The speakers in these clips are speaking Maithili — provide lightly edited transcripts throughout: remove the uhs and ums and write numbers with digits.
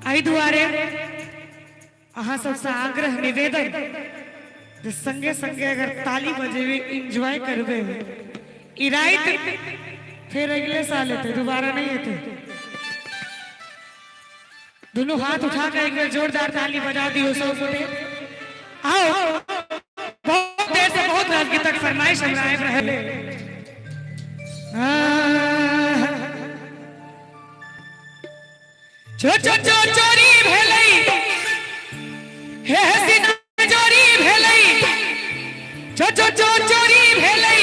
एहि दुआरे अहाँ सबसँ आग्रह निवेदन जे संगे संगे अगर ताली बजेबै, एंजॉय करबै। ई राति फेर अगले साल एतै, दोबारा नहीं एतै। दोनों हाथ उठा के एक बेर जोरदार ताली बजा दियो सब गोटे। आओ, बहुत देर से बहुत राजगीतक फरमाइश हमरा आबि रहल। चो चो चो चोरी भेलै हे हसीना, चोरी भेलै। चो चो चो चोरी भेलै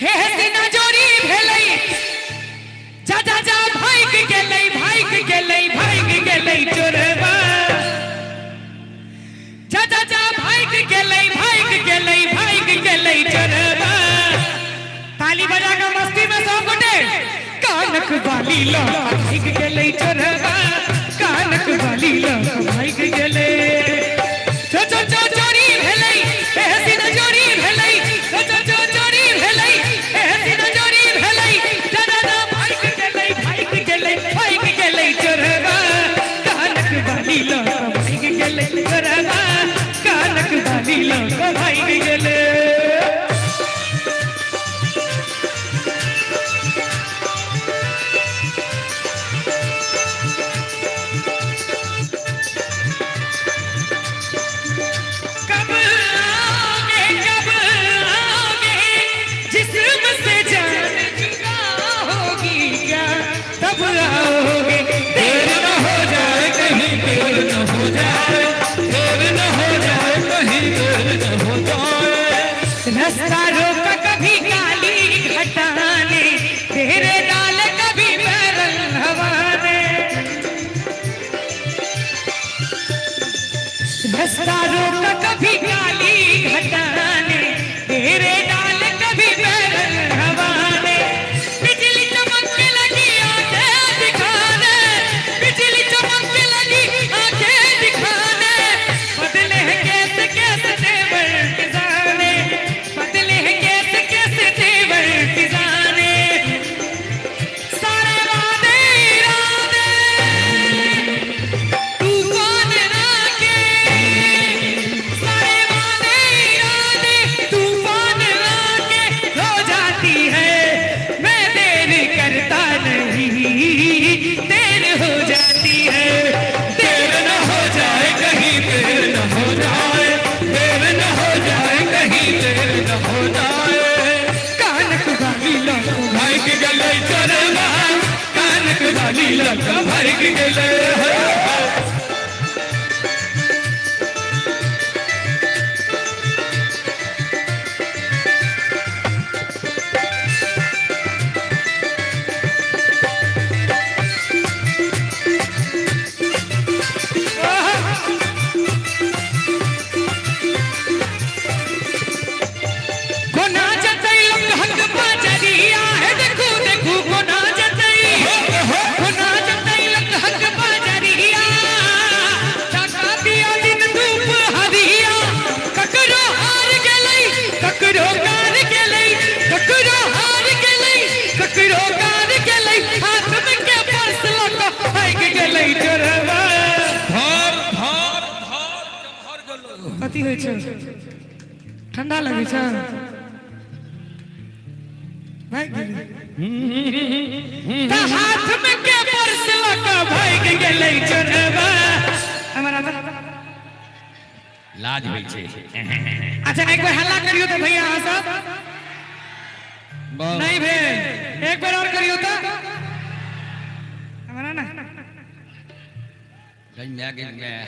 हे हसीना, चोरी भेलै। जा जा जा भागि गेलै, भागि गेलै, भागि गेलै चोरबा। जा जा जा भागि गेलै, भागि गेलै, भागि गेलै चोरबा। ताली बजा के मस्ती में सब गोटे। कानक बाली ल भागि गेलै चोरबा, कानक बाली ल भागि गेलै। चो चो चो चोरी भेलै हे हसीना, चोरी भेलै। चो चो चो चोरी भेलै हे हसीना, चोरी भेलै। जा जा जा भागि गेलै, भागि गेलै, भागि गेलै चोरबा, कानक बाली ल भागि गेलै चोरबा, कानक बाली ल भागि गेलै। कब आओगे, कब आओगे, जिस्म से जान जुदा होगी क्या तब आओगे। देर न हो जाए कहीं, देर न हो जाए, देर न हो जाए कहीं, देर न हो जाए। रास्ता रोका कभी काली घटाने, तेरे डाल कभी बैरन हवा ने। रास्ता रोका कभी काली घटाने, तेरे डाल कभी बैरन हवा ने। बिजली चमक लगी आंखें दिखाने, बिजली चमक लगी आंखें दिखाने। बदले हैं कैसे कैसे तेवर फिजाने, बदले हैं कैसे कैसे तेवर फिजाने। सारे वादे इरादे तूफान आके, सारे वादे इरादे तूफान आके हो जाती है। मैं देर करता नहीं, देर हो जाती है। देर न हो जाए कहीं, देर न हो जाए, देर न हो जाए कहीं, देर न हो जाए। कानक बाली लो भागि गेलै चोरबा, कानक बाली लऽ कऽ भागि गेलै। कोना जतै लंघक बाजरिया हे, देखू देखू कोना जतै, कोना जतै लंघक बाजरिया। टाका दिया दिन धूप हरिया, ककरो हार गेलै, ककरो कार गेलै, ककरो हार गेलै, ककरो कार गेलै। हाथ में के पर्स लऽ कऽ भागि गेलै चोरबा। धर धर धर चम्हर गेलौ। कथी होइ छै? ठंडा लगै छै? भागि गेलै तऽ हाथ में के पर्स लऽ कऽ भागि गेलै चोरबा। हमरा तऽ लाज होइ छै। अच्छा, एक बेर हल्ला करियौ तऽ भैया अहाँ सब। नहीं भेल? एक बेर और करियौ तऽ हमरा ना। गई मैं, गई मैं।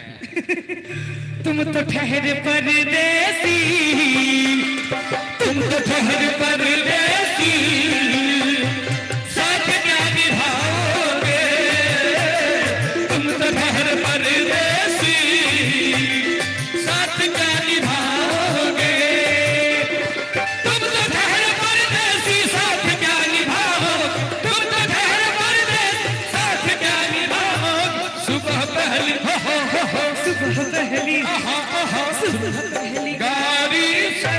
तुम तो ठहरे परदेसी, तुम तो ठहरे परदेसी, साथ क्या निभाओगे? तुम तो ठहरे परदेसी, साथ क्या निभाओगे? तुम तो ठहरे परदेसी, साथ क्या निभाओ? तुम तो ठहरे परदेसी, साथ क्या निभाओ? सुबह पहली हो हो हो हो सुबह पहली सुबह पहली गाड़ी से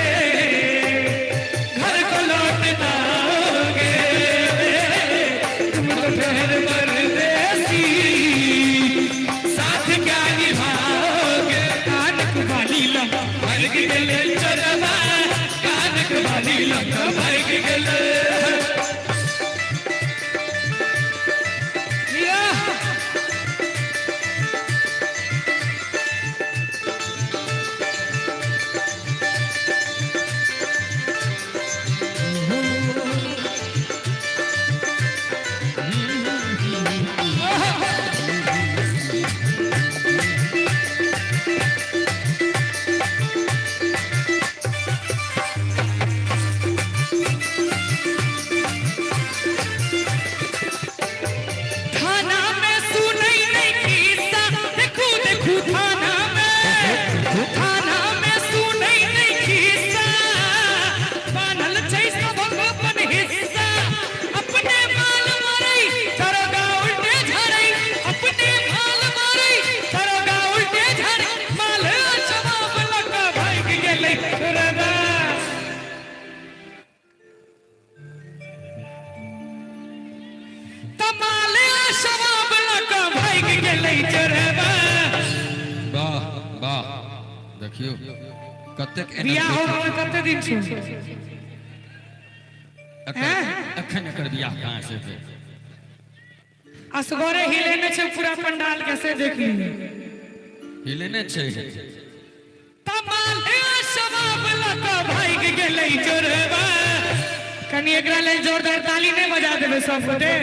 घर को लौटना आओगे। तुम तो ठहरे परदेसी, देखियो कतेक बियाह energetic। होबे कते दिन छै? एखन एकर बियाह कहाँ से हेतै? असगरे हिलेने छै पूरा पंडाल के, से देख लियौ। हिलेने छै। तमाल शबाब लऽ कऽ भागि गेलै चोरबा। कनि एकरा लेल जोरदार ताली नहि बजा देबै सब गोटे?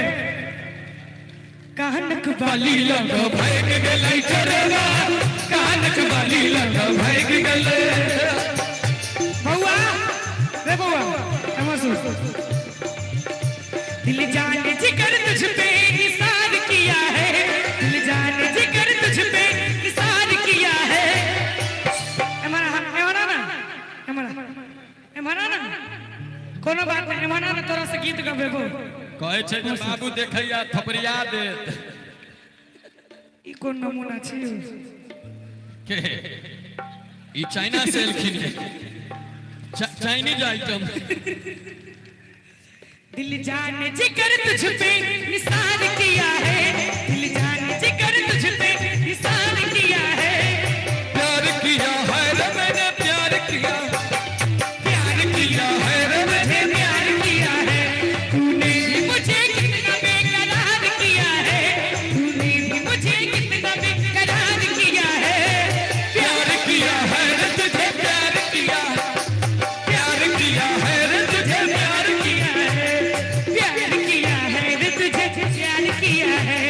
कानक बाली बाली लऽ कऽ भागि गेलै चोरबा, कानक बाली लऽ कऽ भागि गेलै। बौआ रे बौआ, एम्हर सुन। दिल जाने जिगर तुझ पे निसार किया है, दिल जाने जिगर तुझ पे निसार किया है। एम्हर आ, एम्हर आ ना, एम्हर आ, एम्हर आ ना। कोनो बात नहि, एम्हर आ ना, तोरा से गीत गबेबो। कहै छै जे बाबू देखैया थपड़िया देत। ई कोन नमूना छी? के ई चाइना से एलखिन, चाइनीज आइटम। दिल जाने जिगर तुझ पे निसार किया है, दिल जाने जिगर तुझ पे निसार किया है। प्यार किया है रे मैंने, प्यार किया, प्यार किया है रे मुझे प्यार किया है, तूने भी मुझे कितना बेकरार किया है, तूने भी मुझे कितना बेकरार किया है। प्यार किया है रे तुझे, प्यार किया, प्यार किया है रे तुझे, प्यार किया। किया है, प्यार किया है रे तुझे, प्यार किया है।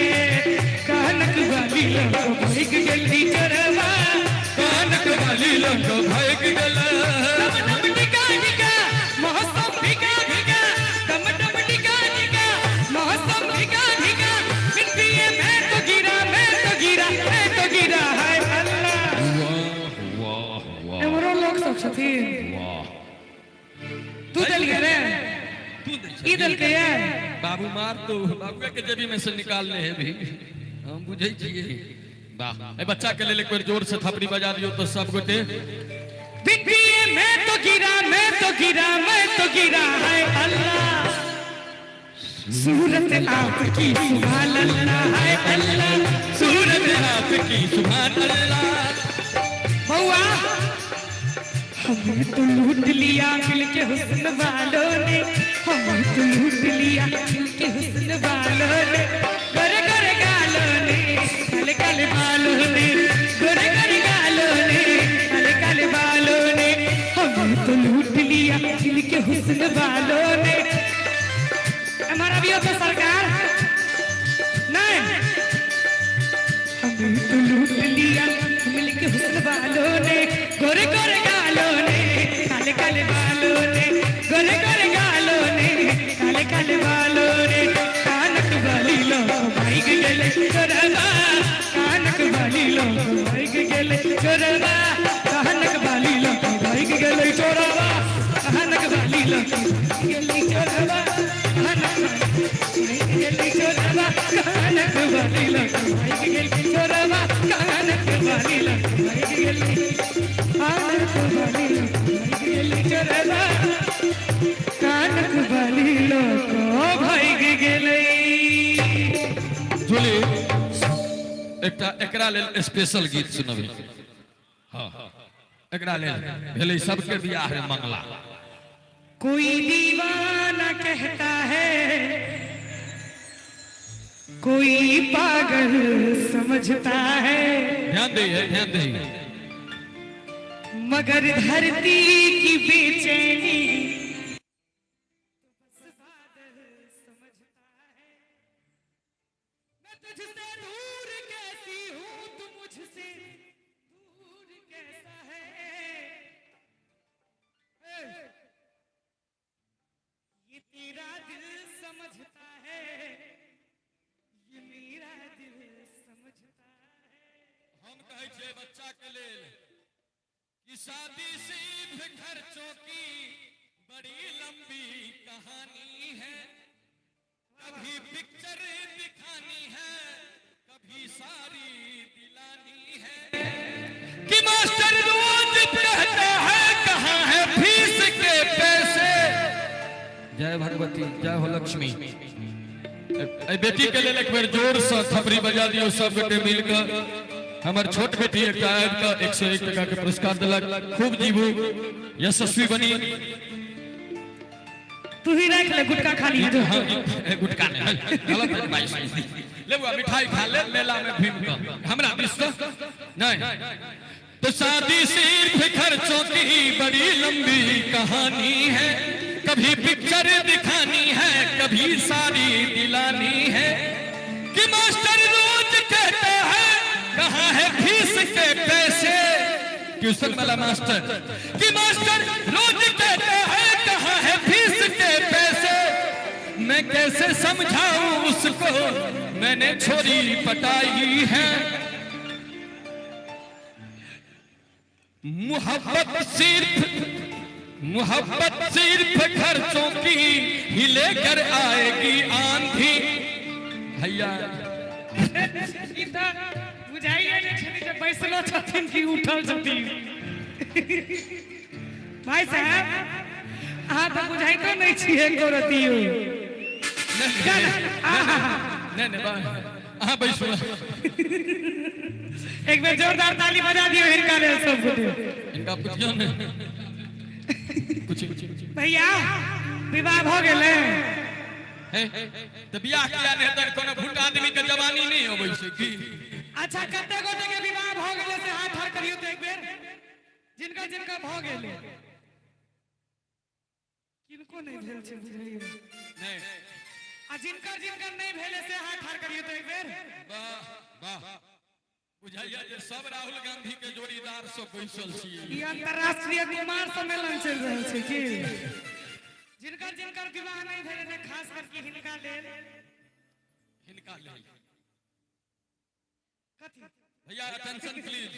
कानक वाली लोग भाग गली चोरवा। कानक वाली लोग भाग गेलै। दम दम डिगा डिगा मौसम भीगा भीगा, दम दम डिगा डिगा मौसम भीगा भीगा, बिन पिए मैं तो गिरा, मैं तो गिरा, मैं तो गिरा हाय अल्लाह। वाह वाह वाह। एमरो लोग सब छथिन। वाह। तू देलकै रे? तू दै ई छही। देलकै ये? बाबू मार तो बाबूए के जेबी में से निकालने है भी, हम बुझै छियै। वाह, ए बच्चा के लेल एक बेर जोर से थपड़ी बजा दियौ तो सब गोटे। बिन पिए मैं तो गिरा, मैं तो गिरा, मैं तो गिरा है अल्लाह। सूरत आपकी सुभान अल्लाह है अल्लाह। सूरत आपकी सुभान अल्लाह। बउआ, हमें तो लूट लिया मिलके हुस्न वालों ने, हमें तो लूट लिया मिलके हुस्न वालों ने, गोरे गोरे गालों ने, काले काले बालों ने, गोरे गोरे गालों ने, काले काले बालों ने, हमें तो लूट लिया मिलके हुस्न वालों ने। हमारा भी होता सरकार नहीं। हमें तो लूट लिया मिलके हुस्न वालों ने, गोरे गोरे गालों ने, काले काले बालों ने, गोरे गोरे गालों ने, काले काले बालों ने, कानक वाली लोग भाग गेले चोरबा, कानक वाली लोग भाग गेले चोरबा, कानक वाली लोग भाग गेले चोरबा, कानक वाली लोग भाग गेले चोरबा, कानक भाग गेले चोरबा, कानक वाली लोग भाग गेले चोरबा, कानक वाली लोग भाग गेले, कानक वाली लोग भाग गेले चोरबा, कानक वाली लोग भाग गेले। जूली, एकटा एकरा लेल स्पेशल गीत सुनबै। हाँ, एकरा लेल भेलै सबके बियाह रे मंगला। कोई दीवाना कहता है, कोई पागल समझता है, ध्यान दे, ध्यान दे। मगर धरती की बेचैनी तो बस बादल समझता है। मैं तुझसे दूर कैसी हूँ, तू मुझसे दूर कैसा है? ए, ये तेरा दिल समझता है, ये मेरा दिल समझता है। हम कहै छियै बच्चा के लेल कि शादी सिर्फ खर्चों की बड़ी लंबी कहानी है, कभी पिक्चर दिखानी है, कभी सारी दिलानी है, कि मास्टर रोज कहता है कहाँ है फीस के पैसे। जय भगवती, जय हो लक्ष्मी। एहि बेटी के लेल एक बेर जोर से थपड़ी बजा दियौ सब गोटे मिलकर। हमर छोट बेटी एकटा आबि कऽ 101 टका के पुरस्कार देलक। खूब जीबू, यशस्वी बनी। तू ही राख ले, गुटखा खाली है। हाँ, गुटखा नहीं, गलत एडवाइस। ले बुआ, मिठाई खा ले मेला में घूम कऽ, हमरा दिस से नहीं। तो शादी सिर्फ खर्चों की बड़ी लंबी कहानी है, कभी पिक्चर दिखानी है, कभी साड़ी दिलानी है। कि मास्टर रोज कहता है कहाँ है फीस के पैसे, ट्यूशन वाला मास्टर। कि मास्टर रोज कहता है कहाँ है फीस के पैसे, मैं कैसे समझाऊं उसको मैंने छोरी पटाई है। मोहब्बत सिर्फ खर्चों की ही लेकर आएगी आंधी। भैया। ई तऽ बुझाइए जे छलै जे बैसलो छथिन कि उठल छथिन। भाई साहब, अहाँ तऽ बुझाइतो नहि छियै एको रतियो। नहीं नहीं, अहाँ बैसू। एक बेर जोरदार ताली बजा दियौ हिनका लेल सब गोटे। इनका पुछियो ने कुछ। भैया, विवाह भऽ गेलै? हे, तऽ बियाह किया नहि हेतै? कोनो भूट आदमी के जवानी नहि अबै छै की? अच्छा, कते गोटे के विवाह भऽ गेलै से हाथ ठाढ़ करियौ तऽ एक बेर, जिनका जिनका भऽ गेलै। किनको नहि भेल छै बुझाइए। नहि। आ जिनकर जिनकर नहि भेलै से हाथ ठाढ़ करियौ तऽ एक बेर। वाह वाह, बुझाइया जे सब राहुल गांधी के जोड़ीदार सब बैसल छी। ई अंतर्राष्ट्रीय कुमार सम्मेलन चलि रहल छै की? जिनकर जिनकर विवाह नहि भेलै ने, खास करके हिनका लेल। हिनका लेल। कथी? भैया, अटेंशन प्लीज,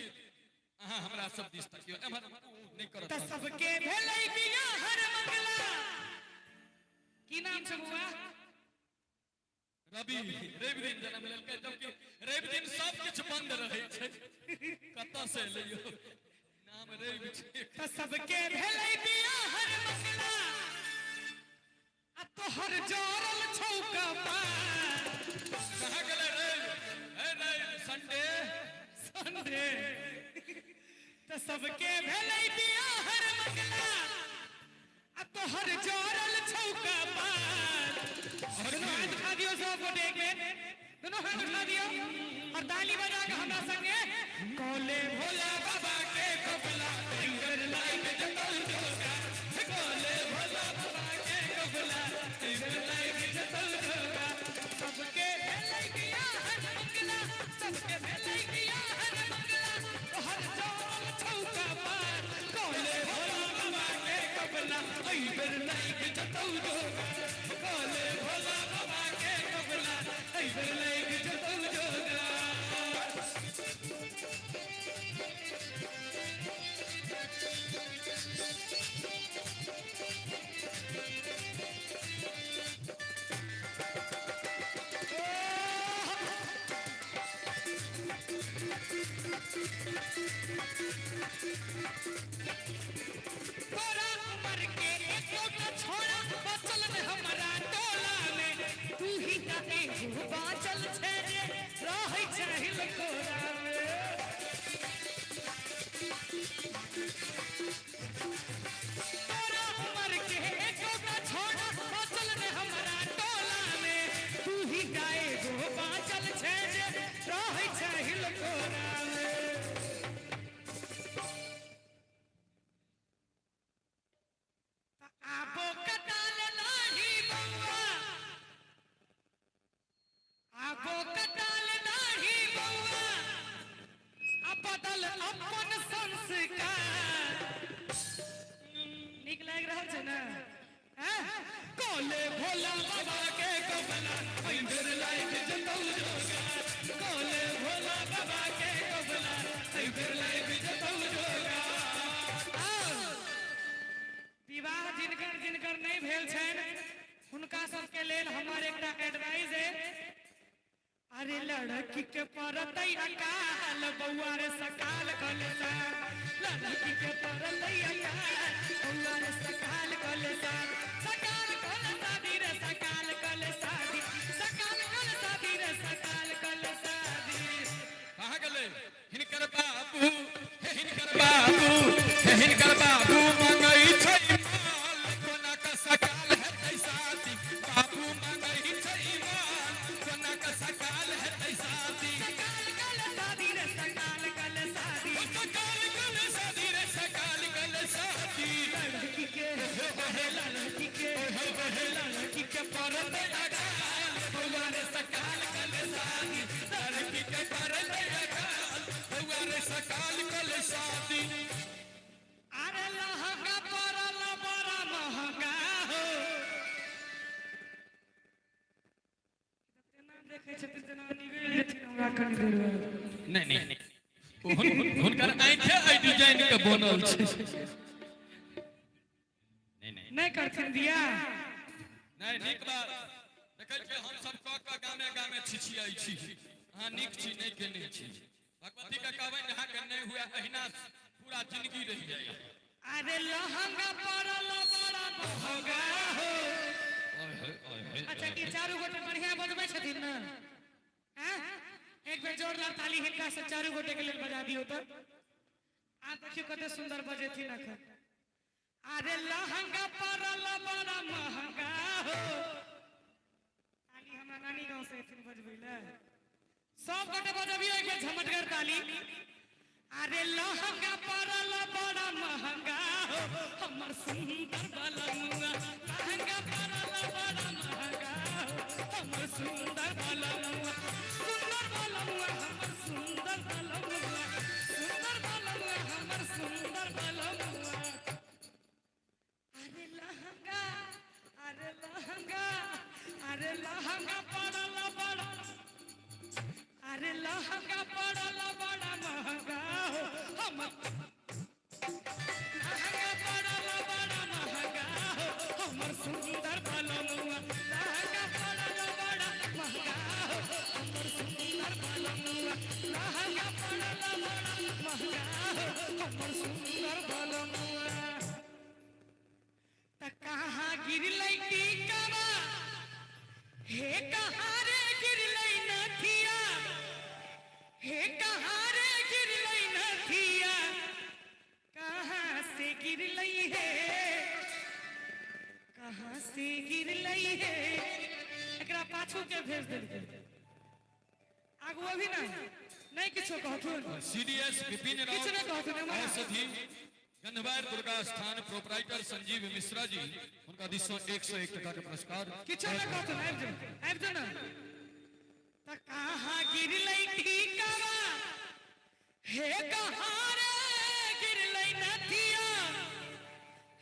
अहाँ हमरा सब दिस तकियौ, एम्हर नहि करत। तऽ सबके भेलै बियाह हर मंगला। की नाम छै बौआ? रवि। रवि दिन जन्म लेलकै, जबकि रवि दिन सब किछु बंद रहै छै। कतऽ से एलै यौ नाम रवि छै? तऽ सबके भेलै बियाह हर मंगला आ तोहर जोड़ल छौ कपार। कहाँ गेलै रवि? हे रवि, संडे। संडे। तऽ सबके भेलै बियाह हर मंगला आ तोहर जोड़ल छौ कपार। दुनू हाथ उठा दियौ सब गोटे, एक बेर दुनू हाथ उठा दियौ और ताली बजा के हमरा संगे, कोले भोला बाबा के कबला कर लाइक जतौ जोगा, कोले भोला बाबा के कबला कर लाइक जतौ जोगा। सबके भेलै बियाह हर मंगला, सबके भेलै बियाह हर मंगला, तोहर जोड़ल छौ कपार। कोले भोला बाबा के कबला ऐ बेर लाइक जतौ जोगा, कोले भोला बाबा के कबला ऐ बेर लाइक जतौ जोगा। तोरा उमर के एकोटा छोड़ा बचल ने हमरा टोला में, तू ही टा एगो बाचल छै जे रहै छै हिलकोरा में। तोरा उमर के एकोटा छोड़ा बचल ने हमरा टोला में, तू ही टा एगो बाचल छै जे रहै छै हिलकोरा में। आबो कटाल नाही बौआ, आबो कटाल नाही बौआ, आ बदल अपन संस्कार। नीक लागि रहल छै ने? हैं? कोले भोला बाबा के कबला ऐ बेर लाइक जतौ जोगा, कोले भोला बाबा के कबला ऐ बेर लाइक जतौ जोगा। आओ। विवाह जिनकर जिनकर नहि भेल छनि, हुनका सबके लेल हमर एकटा एडवाइस है। अरे लड़की के पड़तै अकाल बौआ रे सकाल कलेसा, लड़की के पड़तै अकाल बौआ रे सकाल कलेसा, सकाल कलेसा दी रे सकाल कलेसा दी, सकाल कलेसा दी रे सकाल कलेसा दी। कहाँ गेलै हिनका? हे लड़की के, ओए हे लड़की के परल अकाल, बउआ रे सकाल कल शादी, लड़की के परल अकाल, बउआ रे सकाल कल शादी। अरे लहंगा पड़ल बड़ा महंगा हो। तेना देखै छथिन तेना निगलि जेथिन हमरा कनि देर बाद। नहीं नहीं, हुनकर आँखे एहि डिजाइन के बनल छै। नहीं नहीं। नहि करथिन बियाह। नहीं, नीक बात। देखै छियै, हम सब कऽ कऽ गामे गामे छिछियाइ छी, अहाँ नीक छी, नहि केने छी। भगवती के कहबै अहाँके नहि हुए, अहिना पूरा जिंदगी रहि जाय। अरे लहंगा पड़ल बड़ा महंगा हो। अच्छा, की चारू गोटे बढ़िया बजबै छथिन ने? आँय? एक बेर जोरदार ताली हिनका से चारू गोटे के लेल बजा दियौ तऽ। आ देखियौ कते सुंदर बजेथिन अखन। अरे लहंगा पड़ल बड़ा महंगा हो। ताली हमरा नानी गाँव से एथिन बजबै लए। सब गोटे बजबियौ एक बेर झमटगर ताली। अरे लहंगा पड़ल बड़ा महंगा हो, हमर सुंदर बलमुआ। लहंगा पड़ल बड़ा महंगा हो, हमर सुंदर बलमुआ, सुंदर बलमुआ, हमर सुंदर बलमुआ, सुंदर बलमुआ, हमर सुंदर बलमुआ। अरे लहंगा, अरे लहंगा, अरे लहंगा पड़ल बड़ा, अरे लहंगा पड़ल बड़ा महंगा हो, हमर लहंगा पड़ल बड़ा महंगा हो, हमर सुंदर बलमुआ। लहंगा पड़ल बड़ा महंगा हो, हमर सुंदर बलमुआ। लहंगा पड़ल बड़ा महंगा हो, हमर सुंदर बलमुआ। त कहाँ गिरलै टीकावा, हे कहाँ रे गिरलै नथिया, हे कहाँ रे गिरलै नथिया, कहाँ से गिरलै हे, कहाँ से गिरलै हे। एकरा पाछू के भेज देलकै, आगू अभी ना नहीं किछो कहथुन। सीडीएस विपिन किछु नहि कहथुन हमरा। औषधि गंधवार दुर्गा स्थान प्रोपराइटर संजीव मिश्रा जी, हुनका दिस सँ 101 टका के पुरस्कार। किछो नहि कहथुन, आबि जाउ, आबि जाउ ने। त कहाँ गिरलै टीकावा, हे कहाँ रे गिरलै नथिया,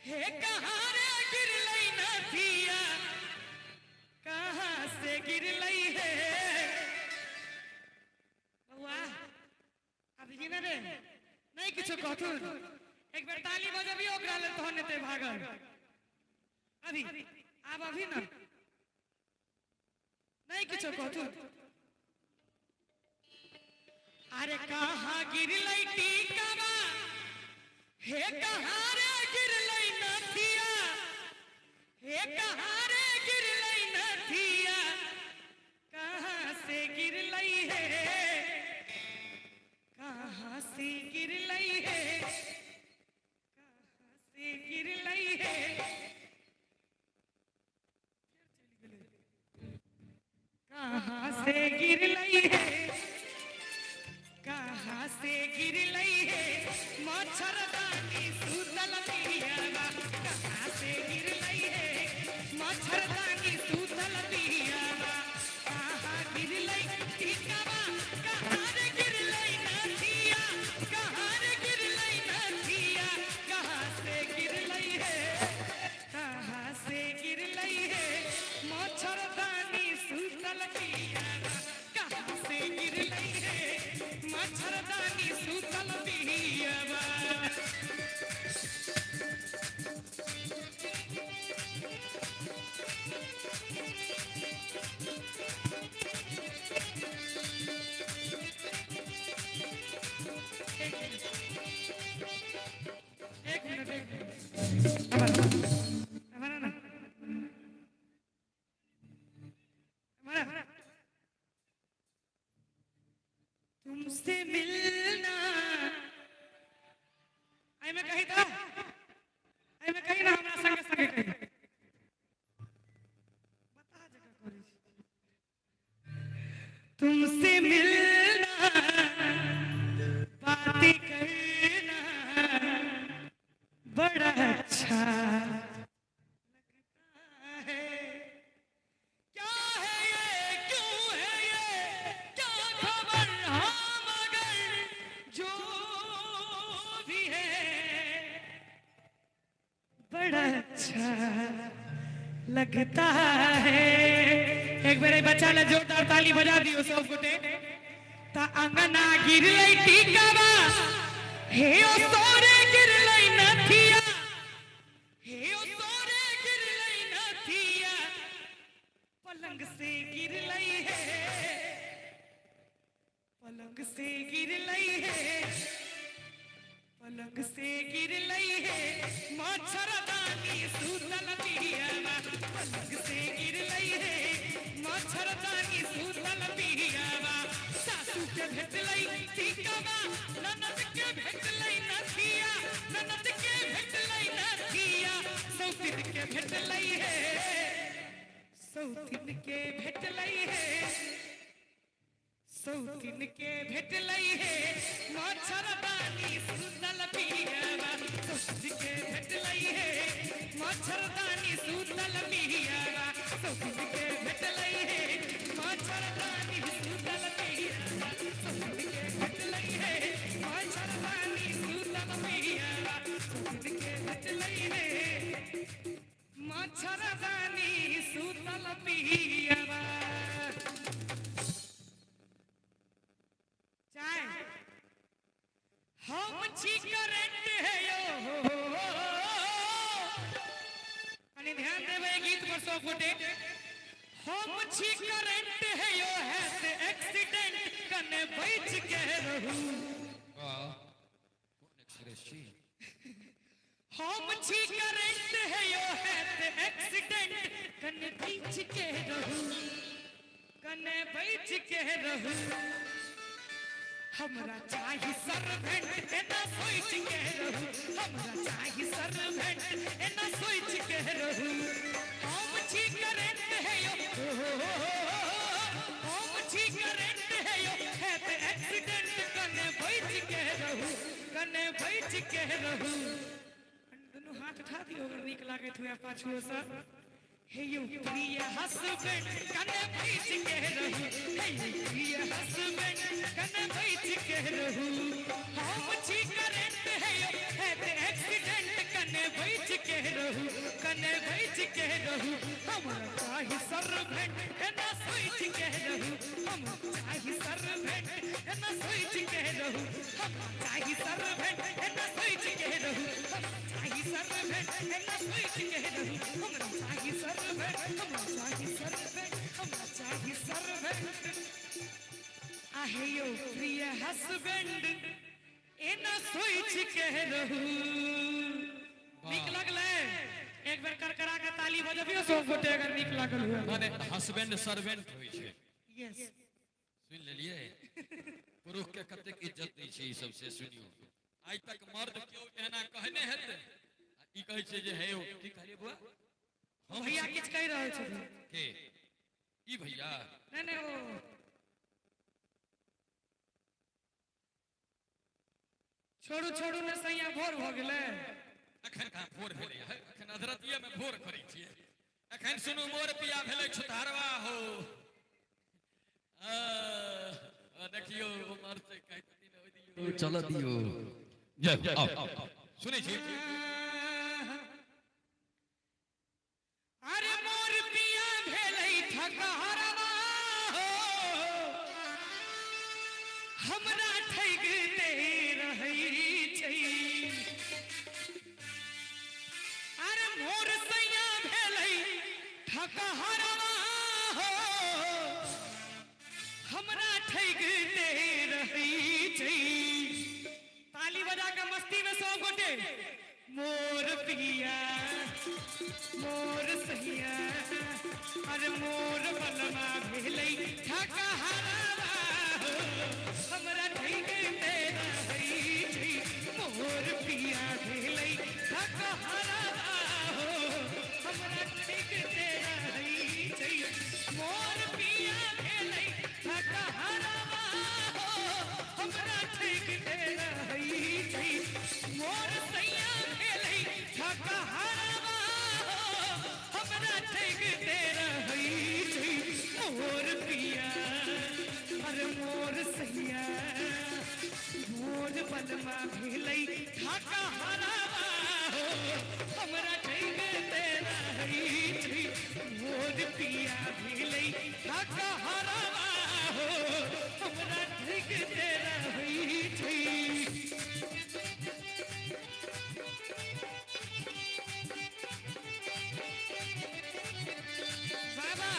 हे कहाँ रे गिरलै नथिया, कहाँ से गिरलै हे। बौआ अभी जी ने रे नहीं किछो कहथुन। एक बेर ताली बजबियौ ओकरा लेल, तहन एतै भागल। अभी आब अभी ना नहीं किछो कहथुन। अरे कहाँ गिरलै टीकावा, हे कहाँ रे गिरलै नथिया, हे कहाँ रे गिरलै नथिया, कहाँ से गिरलै हे, कहाँ से गिरलै हे, कहाँ से गिरलै हे। कहाँ से गिरलै हे, कहाँ से गिरलै हे, मच्छरदानी सुतल बियावा। कहाँ से गिरलै हे, मच्छरदानी सुतल बियावा। कहाँ गिरलै टीकावा, कहाँ रे गिरलै नथिया, कहाँ रे गिरलै नथिया, कहाँ से गिरलै हे, कहाँ से गिरलै हे, मच्छरदानी सुतल बियावा। कहाँ से गिरलै हे, मच्छरदानी सुतल बियावा। एक मिनट, एक मिनट, हमारा ना, हमारा तुमसे मिलना। आई में कही था, आई में कही ना, हमरा संगे संगे कही। बता जगह करै छी। तुमसे मिलना, बातें करना बड़ा अच्छा। लगता है। एक बेर बच्चा ला जोरदार ताली बजा दियो सब गोटे। ता अंगना गिरलै टीकावा, हे ओ सोरे गिरलै नथिया, हे ओ सोरे गिरलै नथिया, पलंग से गिरलै है, पलंग से गिरलै है, पलंग से गिरलै है, मच्छरदानी सुतल पियवा, पलंग से गिरलै है, मच्छरदानी सुतल पियवा, सासू के भेटलै टीकावा, ननद के भेटलै नथिया, ननद के भेटलै नथिया, सौतिन के भेटलै है, सौतिन के भेटलै है, सौतिन के भेटलै हे, मच्छरदानी सुतल पियवा, सौतिन के भेटलै हे, मच्छरदानी सुतल पियवा, सौतिन के भेटलै हे, मच्छरदानी सुतल पियवा, सौतिन के भेटलै हे, मच्छरदानी सुतल पियवा, सौतिन के भेटलै हे, मच्छरदानी सुतल पियवा। चाय हम छी करेंट है यो, कनी ध्यान देबै गीत पर सब गोटे। हम छी करेंट है यो, हैत एक्सीडेंट, कने बच के रहू। वाह, कोन एक्सप्रेस छी? हम छी करेंट है यो, हैत एक्सीडेंट, कने बच के रहू, कने बच के रहू, हमरा चाही सर्वेंट एना सोच के रहू, हमरा चाही सर्वेंट एना सोच के रहू। हम छी करेंट है यो, हम छी करेंट है यो, हैत एक्सीडेंट, कने बच के रहू, कने बच के रहू। दुनू हाथ उठा दियौ अगर नीक लागैत हुए पाछुओ सँ। हे यौ प्रिय हसबैंड कने बच के रहू, हे यौ प्रिय हसबैंड कने बच के रहू, हम छी करेंट है यौ, हैत एक्सीडेंट, कने बच के रहू, कने बच के रहू, हमरा चाही सर्वेंट एना सोच के रहू, हमरा चाही सर्वेंट एना सोच के रहू, हमरा चाही सर्वेंट एना सोच के रहू, हमरा चाही सर्वेंट एना सोच के रहू, हमरा चाही सर्वेंट, हमरा चाही सर्वेंट, हमरा चाही सर्वेंट। आहे यौ प्रिय हसबैंड एना सोच के रहू। नीक लगलै? एक बेर करकरा के ताली बजबियौ सब गोटे अगर नीक लागल हुए। माने हसबैंड सर्वेंट होइ छै। यस। सुनि लेलियै? पुरुष के कतेक इज्जत दै छै ई सब से सुनियौ। आइ तक मर्द केओ एना कहने हेतै? आ ई कहै छै जे हे यौ, की कहलियै बौआ? हम भैया किछु कहि रहल छथिन। के? ई भैया? नहि नहि, ओ छोड़ू छोड़ू ने सैया, भोर भऽ गेलै। अखन कहाँ भोर भेलै है? अखन अधरतिये में भोर करै छियै। अखन सुनू, मोर पिया भेलै छुतहरवा हो। आ, देखियौ उमर से कहै छथिन, ओहि दियौ, चलऽ दियौ। जय हो, आउ सुनै छी। अरे मोर पिया भेलै ठकहरवा हो, हमरा ठगिते रहै छै। अरे मोर सैया भेलै ठकहरवा हो, हमरा ठगिते रहै छै। ताली बजा के मस्ती में सब गोटे। मोर पिया मोर सैया, अरे मोर बलमा भेलै ठकहरवा हो, हमरा ठगिते रहै छै। मोर पिया भेलै ठकहरवा हो, हमरा ठगिते रहै छै। मोर पिया भेलै ठकहरवा हो, हमरा ठगिते रहै छै। मोर सैया भेलै ठकहरवा हो, हमरा ठगिते रहै छै। मोर पिया, अरे मोर सैया, मोर बलमा भेलै ठकहरवा हो, हमरा ठगिते रहै छै। ठाका हरावा हो, हमरा ठीक तेरा होइ छै। बाबा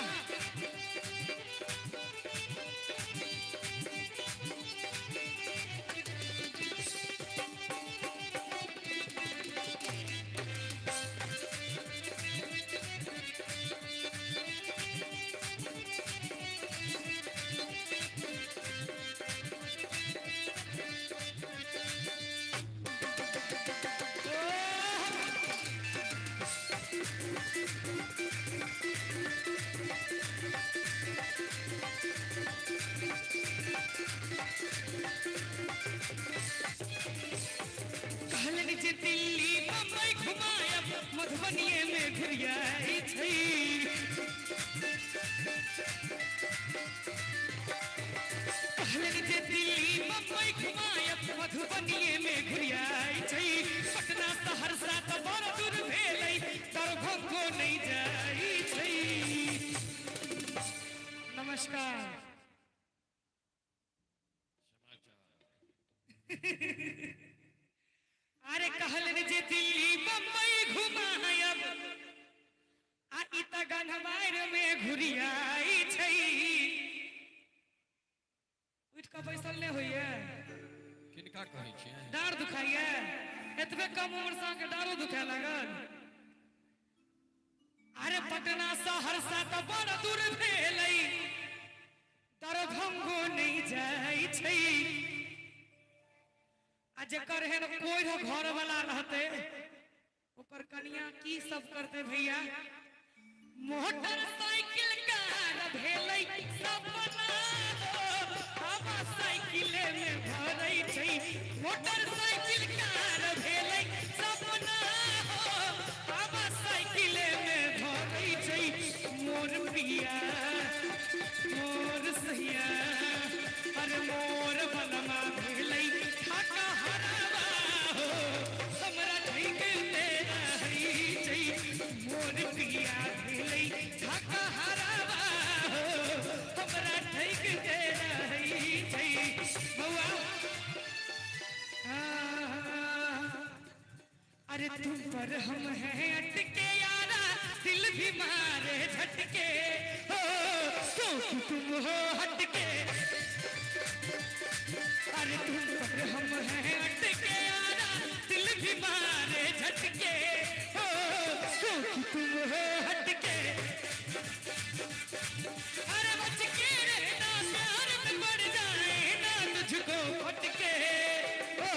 कहलनि जे दिल्ली बम्बई घुमायब, मधुबनीये में घुरियाई छै। कहलनि जे दिल्ली बम्बई घुमायब, मधुबनीये में घुरियाई छै। पटना सहरसा तऽ बड़ दूर भेलै, दरभंगो नहि जाइ छै। नमस्कार। अरे कहलनि जे दिल्ली बम्बई घुमायब, आ ई तऽ गन्हवारि में घुरियाई छै। उठि कऽ बैसल नहि होइए? किनका कहै छियै? डाँड़ दुखाइए? एतबे कम उम्र से अहाँके डाँड़ो दुखाए लागल? अरे पटना सहरसा तऽ बड़ दूर भेलै, दरभंगो नहि जाइ छै। आ जकर एहन कोइ घर वाला रहते, ओकर कनिया की सब करते भैया? मोटरसाइकिल कार भेलै सपना हो, हवा साइकिले में भरै छै। मोटरसाइकिल कार भेलै सपना हो, हवा साइकिले में भरै छै। मोर पिया, मोर सैया, अरे मोर बलमा भेलै ठाका हरावा हो, हमरा ठीक तेरा होइ छै। मोर पिया भेलै ठाका हरावा हो, हमरा ठीक तेरा होइ छै। बौआ, अरे तुम पर हम हैं अटके यारा, दिल भी मारे झटके हो, क्योंकि तुम हो हटके। अरे तुम पर हम हैं अटके यारा, दिल भी मारे झटके हो, क्योंकि तुम हो हटके। अरे बच के रहना, प्यार में पड़ जाए ना तुझको फटके हो।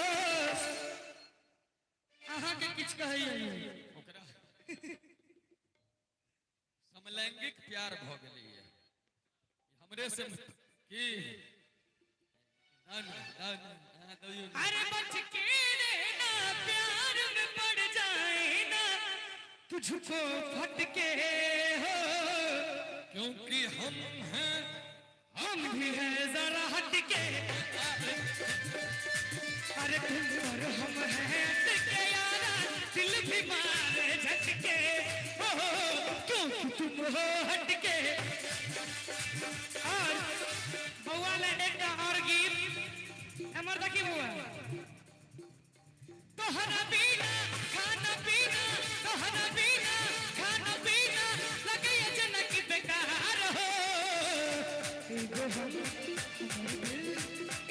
अहाँके किछु कहैया? ओकरा समलैंगिक प्यार भऽ गेलैए हमरे से की ना ना ना ना, दइयो। अरे बच के रहना, प्यार में पड़ जाए ना तुझको फटके हो, क्योंकि हम हैं हम भी हैं जरा हटके। अरे तुम पर हम हैं अटके यारा, दिल भी मारे झटके हो, क्योंकि तुम हो हटके। और बउआ ला एकटा और गीत हमर। देखी बउआ, तोहरा बिना खाना पीना, तोहरा बिना खाना पीना लगे जनक बेकार हो। एगो हम हमर दिल,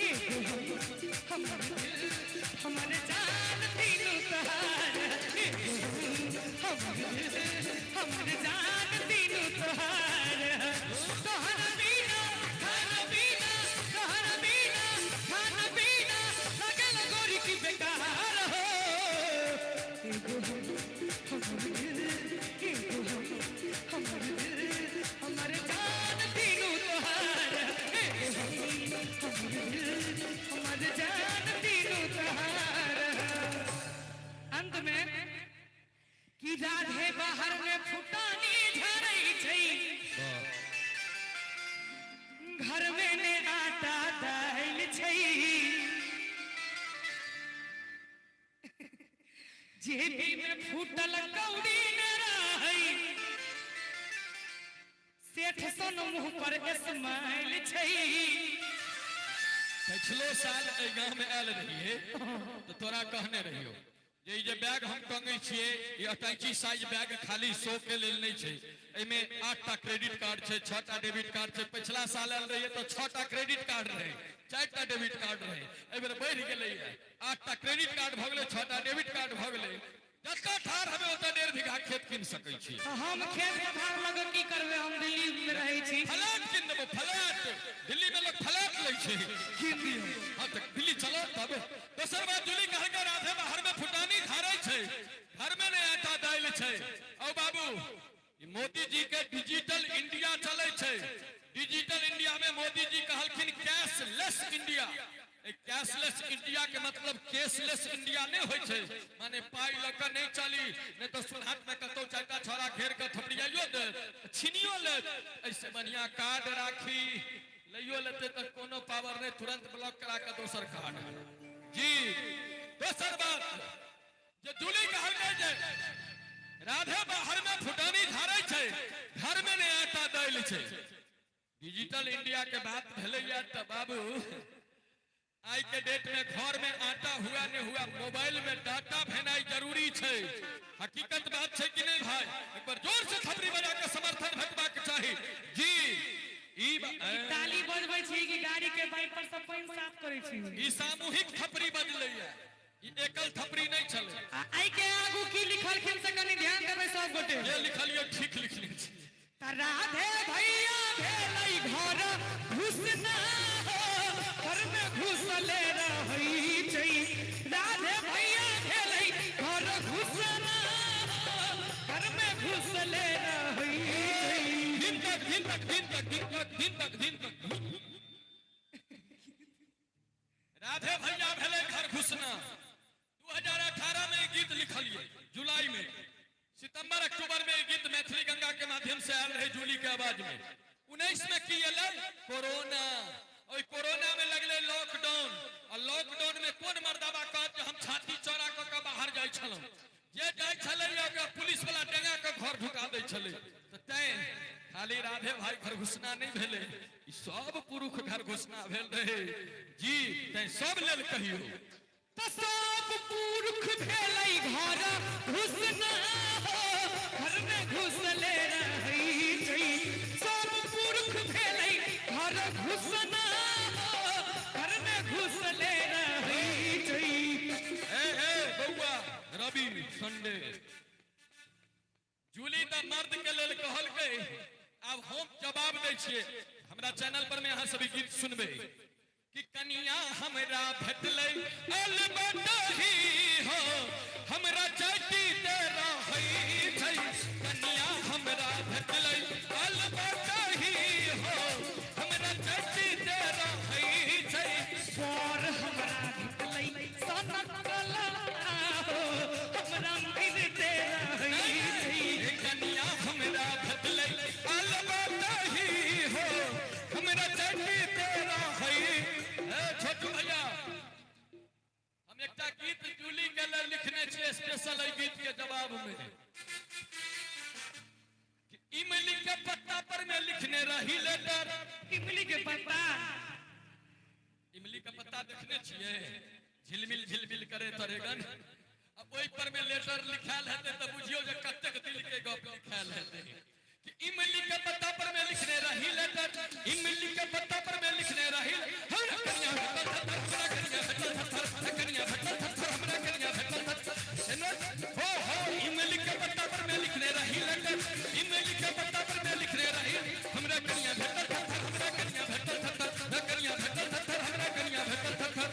एगो हम हमर दिल, हमर जान तीनू तोहार। एगो हम हमर दिल, हमर जान तीनू तोहार। तोहरा बिना खाना पीना, तोहरा बिना खाना पीना लगल गोरी की बेकार हो। एगो हम हमर दिल, एगो हम हमर दिल, हमर जान तीनू तोहार। एगो हम हमर दिल, हमर जान तीनू तोहार। अंत में कि राधे बाहर में फुटानी झरै छै, घर में ने आटा दालि छै। जेबी में फूटल कौड़ी न रहै, सेठ सँ सन मुंह पर स्माइल छै। पिछलो साल एहि गाँव में आयल रहिए तऽ तोरा कहने रहियो जे ई जे बैग हम टंगे छियै, ई अटैची साइज बैग खाली शो के लेल नहि छै। एहिमे 8टा क्रेडिट कार्ड छै, 6टा डेबिट कार्ड छै। पिछला साल आयल रहिए तऽ 6टा क्रेडिट कार्ड रहै, 4टा डेबिट कार्ड रहै। एहि बेर बढ़ि गेलैए, 8टा क्रेडिट कार्ड भऽ गेलै, 6टा डेबिट कार्ड भऽ गेलै। जतऽ ठाढ़ हेबै ओतऽ 1.5 बीघा खेत कीन सकै छी। हम खेत पथार लग की करबै? हम दिल्ली में रहै छी। फ्लैट कीन देबो, फ्लैट। दिल्ली में लोग फ्लैट लै छै। कीन दियौ। हाँ, तऽ दिल्ली चलो तब। दोसर बात, जूली कहलकै राधे बाहर में फुटानी झाड़ै छै, घर में नहि आटा दालि छै। औ बाबू, ई मोदी जी के डिजिटल इंडिया चलै छै। डिजिटल इंडिया में मोदी जी कहलखिन कैशलेस इंडिया। कैशलेस इंडिया के मतलब केशलेस इंडिया नहि होइ छै, माने पाइ लऽ कऽ नहि चली, नहि तऽ सोनहाट में कतौ 4टा छौड़ा घेर कऽ थपड़ियाइयो देत, छीनियो लेत। ऐसे बढ़िया कार्ड राखी, लैयो लेते तऽ कोनो पावर नहि, तुरंत ब्लॉक करा कऽ दोसर कार्ड। जी, दोसर बात जे जूली कहलकै जे राधे बाहर में फुटानी झाड़ै छै, घर में नहि आटा दालि छै। डिजिटल इंडिया के बात भेलैया तऽ बाबू, आइ के डेट में घर में आटा हुआ नहीं हुआ, मोबाइल में डाटा भेनाइ जरूरी छै। हकीकत बात छै कि नहीं भाई? एक बार जोर से थपड़ी बजा के समर्थन भेटबाक चाही। जी, ई ताली बजबै छी कि गाड़ी के वाइपर से पानि साफ करै छी? ई सामूहिक थपड़ी बजलैया, ई एकल थपड़ी नहीं छलै। आ एहि के आगू की लिखलखिन से कनि ध्यान देबै सब गोटे। जे लिखलियै ठीक लिखने छी। त राधे भैया भेलै घर घुसना हो, घर में घुसले रहै छै। राधे भैया भेलै घर घुसना हो, घर में घुसले रहै छै। दिन तक दिन तक दिन तक दिन तक दिन तक दिन तक। राधे भैया भेलै घर घुसना। 2018 में ई गीत लिखलिए जुलाई में, सितंबर अक्टूबर में ई गीत मैथिली गंगा के माध्यम से आयल रहे जूली के आवाज में। 19 में की एलै? कोरोना। ओहि कोरोना में लगलै लॉकडाउन। आ लॉकडाउन में कोन मर्दाबा कहत जे हम छाती चौड़ा कऽ के बाहर जाइ छलहुँ? जे जाइ छलै ओकरा पुलिस वाला डेंगा के घर ढुका दै छलै। तऽ तैं खाली राधे भाई घर घुसना नहि भेलै, ई सब पुरुष घर घुसना भेल रहे। जी, तैं सब लेल कहियौ। त सब पुरुष भेलै घर घुसना हो, घर में घुसले रहै छै। सब पुरुष भेलै घर घुसना हो, घर में घुसले रहै छै। ए ए बौआ रवि संडे, जूली तऽ मर्द के लेल कहलकै, आब हम जवाब दै छियै। हमरा चैनल पर में अहाँ सभी गीत सुनबै कि कनिया हमरा भेटलै अलबतही हो, हमरा चटी ते रहै छै। कनिया हमरा भेटलै अलबतही हो, हमरा चटी ते रहै छै। पर हमरा भेटलै सनक कला हो, हमरा मिलते रहै छै। कनिया हमरा भेटलै अलबतही हो, हमरा चटी ते रहै। ए छोटू भैया, हम एकटा गीत जूली के लेल लिखने छियै स्पेशल एहि गीत के जवाब में कि इमली के पत्ता पर में लिखने रही लेटर। इमली के पत्ता? इमली के पत्ता देखने छियै? झिलमिल झिलमिल करे तरेगन। अब ओहि पर में लेटर लिखायल हेतै तऽ बुझियौ जे कतेक दिल के गप लिखायल हेतै कि इमली के पत्ता पर में लिखने रही लेटर, इमली के पत्ता पर में लिखने रही। हमरा कनिया भेटल थत्थर, हमरा कनिया भेटल थत्थर, हमरा कनिया भेटल थत्थर, हमरा कनिया भेटल थत्थर। हो हो, इमली के पत्ता पर में लिखने रही लेटर, इमली के पत्ता पर में लिखने रही, हमरा कनिया भेटल थत्थर, हमरा कनिया भेटल थत्थर, हमरा कनिया भेटल थत्थर, हमरा कनिया भेटल थत्थर।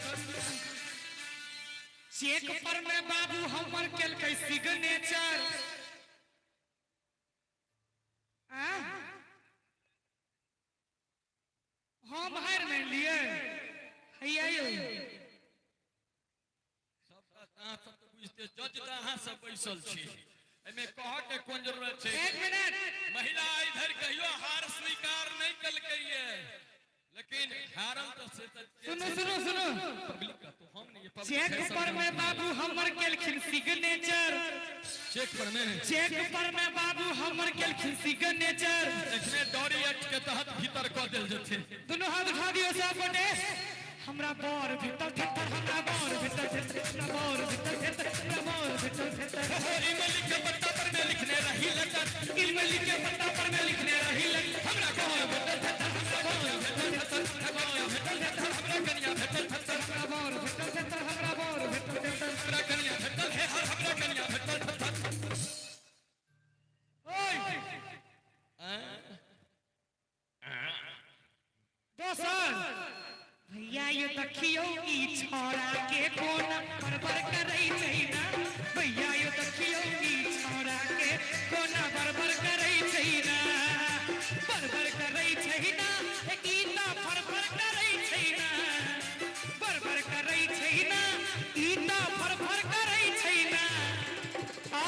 चेक पर में बाबू हमर केलकै सिग्नेचर। आ? हम हारि मानि लियै, हैया यौ। सब अहाँ सब तऽ बुझिते, जज तऽ अहाँ सब बैसल छी, एहिमे कहऽ के कोन जरूरत छै? एक मिनट। महिला आइ धरि कहियो हार स्वीकार नहि केलकै ये, लेकिन हारल तऽ से तऽ सुनू सुनू सुनू। पब्लिक का तो हम नहीं, पब्लिक चेक है सब। पर में बाबू हमर केलखिन सिग्नेचर। चेक पर में। चेक पर में बाबू हमर केलखिन सिग्नेचर। एखने डॉरी एक्ट के तहत भीतर कऽ देल जेतै। दुनू हाथ उठा दियौ सब गोटे। हमरा बर भेटल थेथर, हमरा बर भेटल थेथर, हमरा बर भेटल थेथर, हमरा बर भेटल थेथर। हो इमली के पत्ता पर में लिखने रही लेटर, इमली के पत्ता पर में लिखने रही लेटर, हमरा बर भेटल थेथर, हमरा बर भेटल थेथर, हमरा बर भेटल थेथर, हमरा कनिया भेटल थेथर, हमरा बर भेटल थेथर, हमरा बर भेटल थेथर, हमरा कनिया भेटल हे हर, हमरा कनिया भेटल थेथर। ओए दोसर भैया यो देखियौ ई छौड़ा के कोना बड़बड़ करै छै ना। भैया यो देखियौ ई छौड़ा के कोना बड़बड़ करै छै ना, बड़बड़ करै छै ना, ई तऽ फड़फड़ करै छै ना, बड़बड़ करै छै ना, ई तऽ फड़फड़ करै छै ना। आ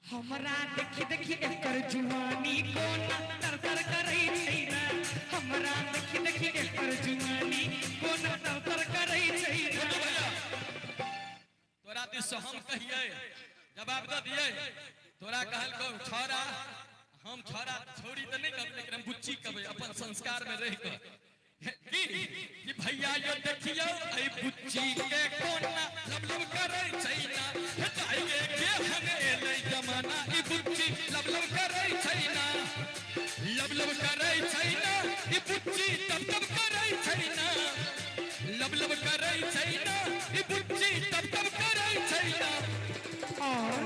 हमरा देखी देखी एकर जुआनी कोना तर तर करै छै ना। हमरा देखी देखी एकर जुआनी कोना तर तर करै छै ना। भैया तोरा दिस से हम कहिए जवाब दऽ दियै। तोरा कहलकौ छौड़ा, हम छौड़ा छौड़ी तऽ नहि कहबै, लेकिन हम बुच्ची कहबै अपन संस्कार में रहि कऽ की कि भैया यो देखियौ एहि बुच्ची के कोना लब लब करै छै ना। हे दाइये के हम एलै जमाना, ई बुच्ची लब लब करै छै ना, लब लब करै छै ना, ई बुच्ची तब तब करै छै ना, लब लब करै छै ना, ई बुच्ची तब तब करै छै ना। और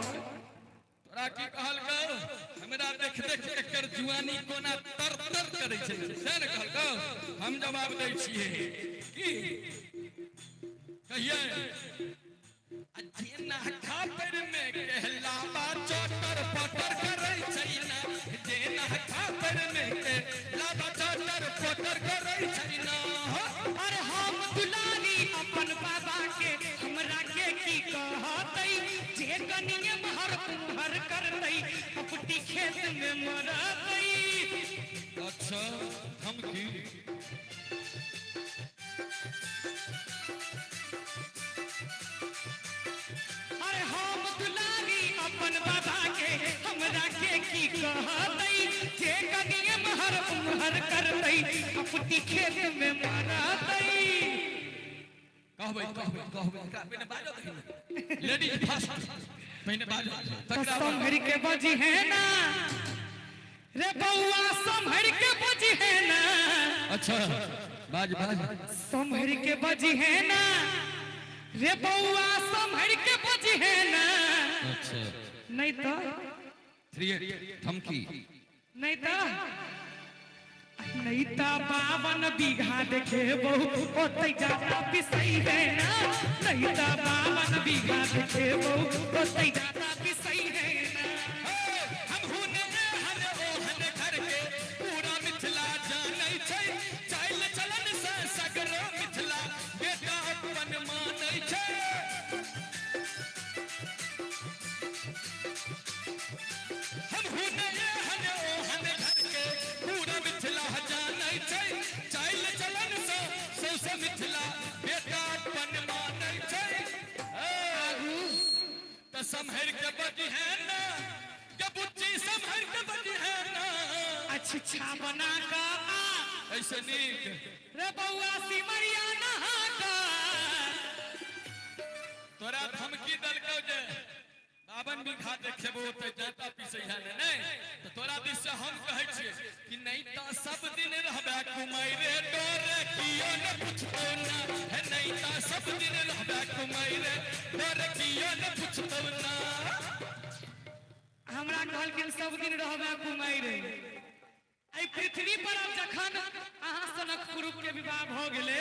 तोरा की कहलकौ हमरा देख देख एकर जुआनी कोना तर तर करै छै से ने कहलकौ। हम जवाब दै छियै की कहियै आ जेना खापर में कहलाबा चटर पटर करै छै ना, जेना खापर में कहलाबा चटर पटर करै छै ना। अरे हम दुलारी अपन बाबा के, हमरा के की कहतै, जे कनिए महर कुम्हर करतै अपटी खेत में मरतै। अच्छा धमकी। अरे हम दुलारी अपन बाबा के, हमरा के की कहतै, जे कनिए महर उम्हर करतै अपटी खेत में मरतै। कहबै कहबै कहबै, एकरा पहिने बाजऽ दही ने। लेडीज फर्स्ट, पहिने बाजऽ तो तकरा बाद। संभर के बजी है ना रे बउआ, संभर के बजी है ना। अच्छा बाज बाज। संभर के बजी है ना रे बउआ, संभर के बजी है ना। अच्छा नहीं तो 3 धमकी। नहीं तो नहीं तो 52 बीघा देखेबो ओतै जाता पिसै है ना। नहीं तो 52 बीघा देखेबो ओतै जाता पिसै है ना। हम हुने हन ओहन घर के पूरा मिथिला जानै छै, चाइल चलन से सगरो मिथिला बेटा अपन मानै छै। हम हुने हन ओहन घर के पूरा मिथिला जानै छै, चाइल चलन से सौसे मिथिला बेटा अपन मानै छै। त सम्हर के बजी है ना के बुच्ची, सम्हर के बजी है ना। अच्छा बना का आ ऐसे नीक रे बउआ सिमरिया नहा का। तोरा धमकी देलकौ जे 52 बीघा देखेबो तऽ जाता पीसै है ने, नहि तऽ तोरा दिस से हम कहै छियै कि नहीं तऽ सब दिन रहबे कुमाइरे डोरे कियो न पुछतौ ना। हे नहीं तऽ सब दिन रहबे कुमाइरे डोरे कियो न पुछतौ ना। हमरा कहलखिन सब दिन रहबे कुमारि। एहि पृथ्वी पर आब जखन अहाँ सनक पुरुष के विवाह भऽ गेलै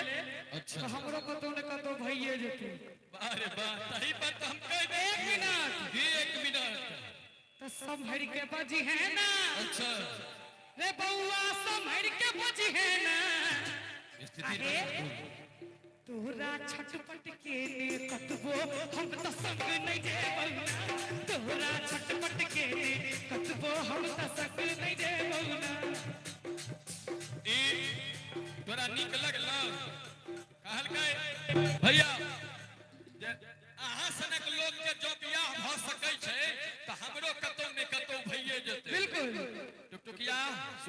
अच्छा तऽ हमरो कतौ ने कतौ भइए जेतै। अरे वाह, तही पर तऽ हम कहि दे। एक मिनट। जी 1 मिनट। तऽ सम्हरि के बजी है ना। अच्छा रे बउआ सम्हरि के बजी है ना। स्थिति अरे तोरा छटपट के ने कतबो हम तऽ संग नहीं जेबौ ना। तोरा छटपट के ने कतबो हम तऽ संग नहीं जेबौ ना। ई तोरा नीक लगल? कहलकै भैया जे अहाँ सनक लोक के जँ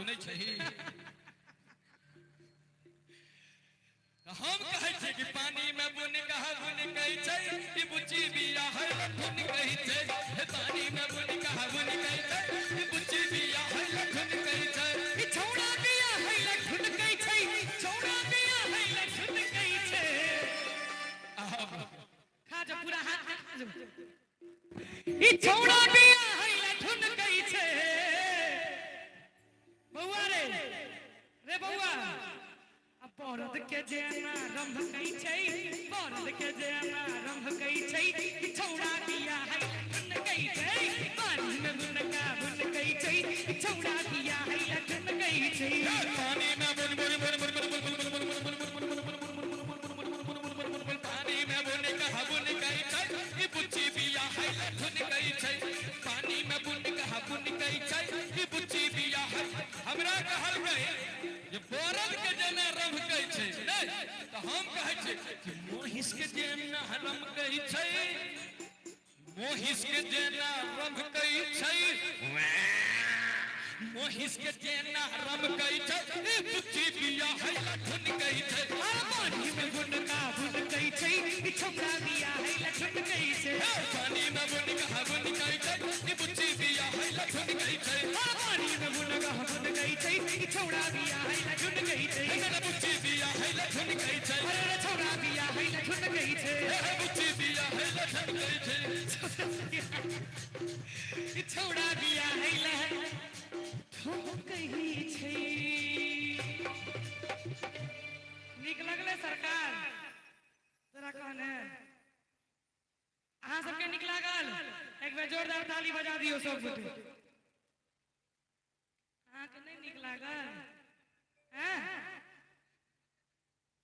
सुनै छही? हम कहै छियै कि पानी में बुन कह बुन कहै छै, ई बुच्ची बिया है लठुन कहै छै। हे पानी में बुन कह बुन कहै छै, ई बुच्ची बिया है लठुन कहै छै। ई छौड़ा बिया है लठुन कहै छै, छौड़ा बिया है लठुन कहै छै। आब खा जो पूरा हाथ खा जो। ई छौड़ा बिया है लठुन कहै छै। बौआ रे, रे बौआ, आ बरद के जेना रंभकै छै, बरद के जेना रंभकै छै, ई छौड़ा बिया है लठुन कहै छै। पानी में बुनका बुनकै छै, ई छौड़ा बिया है लठुन कहै छै। पानी में बुन बुन बुन बुन बुन बुन बुन बुन बुन बुन बुन बुन बुन पानी में बुन कह बुन कहै छै, ई बुच्ची बिया है लठुन कहै छै। पानी में बुन कह बुन कहै छै, ई बुच्ची बिया है। हमरा कहल गए जे बरद के जेना रमकै छै, नहि तऽ हम कहै छियै कि महिष के जेना रमकै छै, महिष के जेना रमकै छै, महिष के जेना रमकै छै, ई बुच्ची बिया है लठुन कहै छै। आ पानी में बुनका बुनकै छै, ई छौड़ा बिया है लठुन कहै छै। पानी में बुन कह बुन कहै छै, ई बुच्ची बिया है लठुन कहै छै। आ पानी में बुनका बुनकै छै, ई छौड़ा बिया है लठुन कहै छै। हे बुच्ची बिया है लठुन कहै छै। अरे रे छौड़ा बिया है लठुन कहै छै। हे बुच्ची बिया है लठुन कहै छै। ई छौड़ा बिया है लठुन कहै छै। नीक लगलै सरकार तोरा कहने? अहाँ सबके नीक लागल? एक बेर जोरदार ताली बजा दियौ सब गोटे।